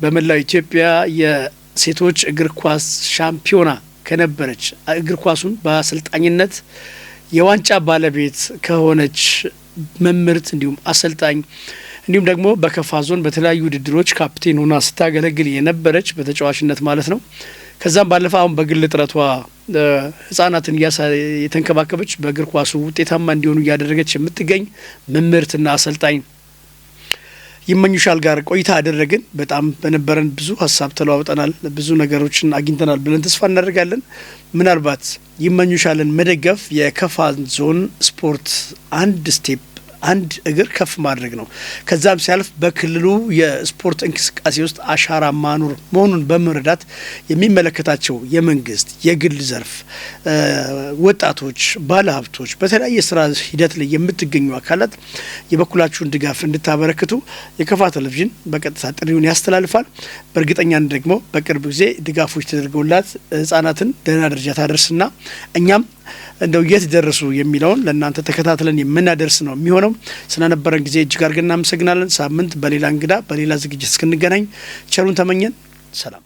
በመላው ኢትዮጵያ የሴቶች እግር ኳስ ሻምፒዮና ከነበረች፣ እግር ኳሱን በአሰልጣኝነት የዋንጫ ባለቤት ከሆነች መምህርት እንዲሁም አሰልጣኝ፣ እንዲሁም ደግሞ በከፋ ዞን በተለያዩ ውድድሮች ካፕቴን ሆና ስታገለግል የነበረች፣ በተጫዋችነት ማለት ነው። ከዛም ባለፈ አሁን በግል ጥረቷ ህጻናትን የተንከባከበች፣ በእግር ኳሱ ውጤታማ እንዲሆኑ እያደረገች የምትገኝ መምህርትና አሰልጣኝ ይመኙሻል ጋር ቆይታ አደረግን። በጣም በነበረን ብዙ ሀሳብ ተለዋውጠናል፣ ብዙ ነገሮችን አግኝተናል ብለን ተስፋ እናደርጋለን። ምናልባት ይመኙሻልን መደገፍ የከፋ ዞን ስፖርት አንድ step፣ አንድ እግር ከፍ ማድረግ ነው። ከዛም ሲያልፍ በክልሉ የስፖርት እንቅስቃሴ ውስጥ አሻራ ማኖር መሆኑን በመረዳት የሚመለከታቸው የመንግስት፣ የግል ዘርፍ፣ ወጣቶች፣ ባለሀብቶች፣ በተለያየ ስራ ሂደት ላይ የምትገኙ አካላት የበኩላችሁን ድጋፍ እንድታበረክቱ የከፋ ቴሌቪዥን በቀጥታ ጥሪውን ያስተላልፋል። በእርግጠኛን ደግሞ በቅርብ ጊዜ ድጋፎች ተደርገውላት ህጻናትን ደህና ደረጃ ታደርስና እኛም እንደው የት ደረሱ የሚለውን ለእናንተ ተከታትለን የምናደርስ ነው የሚሆነው። ስለነበረን ጊዜ እጅግ አድርገን እናመሰግናለን። ሳምንት በሌላ እንግዳ በሌላ ዝግጅት እስክንገናኝ ቸሩን ተመኘን። ሰላም።